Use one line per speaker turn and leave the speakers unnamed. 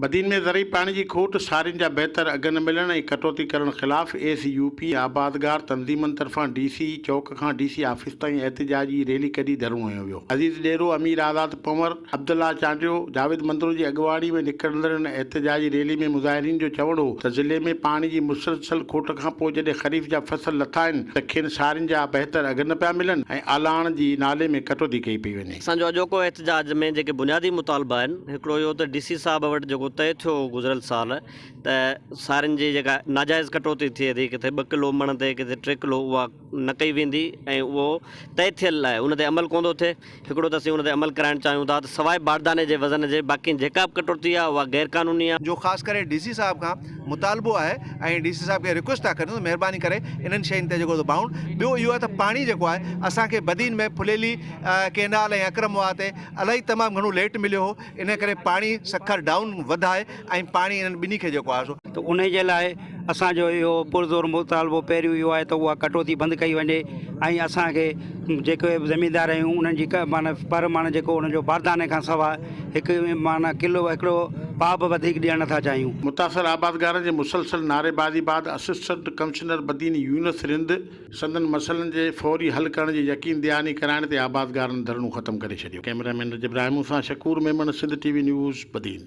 بدين ۾ زرعي پاڻي جي کوٽ، سارين جا بهتر اگهه نه ملڻ ۽ ڪٽوتي ڪرڻ خلاف ايس يو پي آبادگار تنظيمن طرفان ڊي سي چوڪ کان ڊي سي آفيس تائين احتجاجي ريلي ڪڍي ڌرڻو هنيو ويو. عزيز ڏيرو، امير آزاد پنور، عبدالله چانڊيو، جاويد مندرو جي اڳواڻي ۾ نڪرندڙ ان احتجاجي ريلي ۾ مظاهرين جو چوڻ هو ته ضلعي ۾ پاڻي جي مسلسل کوٽ کانپوء جڏهن خريف جا فصل لٿا آهن ته کين سارين جا بهتر اگهه نه پيا ملن ۽ آلاڻ جي نالي ۾ ڪٽوتي ڪئي پئي وڃي.
اسان جو اڄوڪو احتجاج ۾ جيڪي بنيادي مطالبا آهن هڪڙو اهو ته ڊي سي صاحب وٽ جيڪو طئي ٿيو هو گذريل سال ته سارين جي جيڪا ناجائز ڪٽوتي ٿئي ٿي ڪٿي ٻه ڪلو مڻ تي ڪٿي ٽي ڪلو اها نه ڪئي ويندي ۽ اهو طئي ٿيل آهي ان تي عمل ڪونه ٿو ٿئي هڪڙو ته اسين ان تي عمل ڪرائڻ چاهيون ٿا ته سواء بارداني جي وزن جي باقي جيڪا به ڪٽوتي آهي اها غير قانوني آهي.
جو خاص ڪري ڊي سي صاحب کان مطالبو آهي ۽ ڊي سي صاحب کي رڪويسٽ ٿا ڪريون ته مهرباني ڪري انهن شين تي جيڪو بائونڊ ٻيو اهو آهي ته پاڻي جيڪو آهي اسان کي بدين ۾ ڦليلي ڪينال ۽ اڪرم واهه تي الائي تمام گهڻو ليٽ مليو هو ان ڪري پاڻي سکر ڊائون وڌ آهي ۽ پاڻي انهن ٻنهي کي جيڪو آهي سو
ته انهي جي لاء اسان جو اهو پرزور مطالبو پهريون اهو آهي ته اها ڪٽوتي بند ڪئي وڃي ۽ اسان کي جيڪي به زميندار آهيون انهن جي معنيٰ پر معنيٰ جيڪو انهن جو بارداني کان سواء هڪ معنيٰ ڪلو هڪڙو پاء به وڌيڪ ڏيڻ نٿا چاهيون.
متاثر آبادگارن جي مسلسل نعريبازي بعد اسسٽنٽ ڪمشنر بدين يونس رند سندن مسئلن جي فوري حل ڪرڻ جي يقين دهاني ڪرائڻ تي آبادگارن ڌرڻو ختم ڪري ڇڏيو. ڪئميرا مين رجب راهمون سان Shakoor Memon Sindh T V news Badin.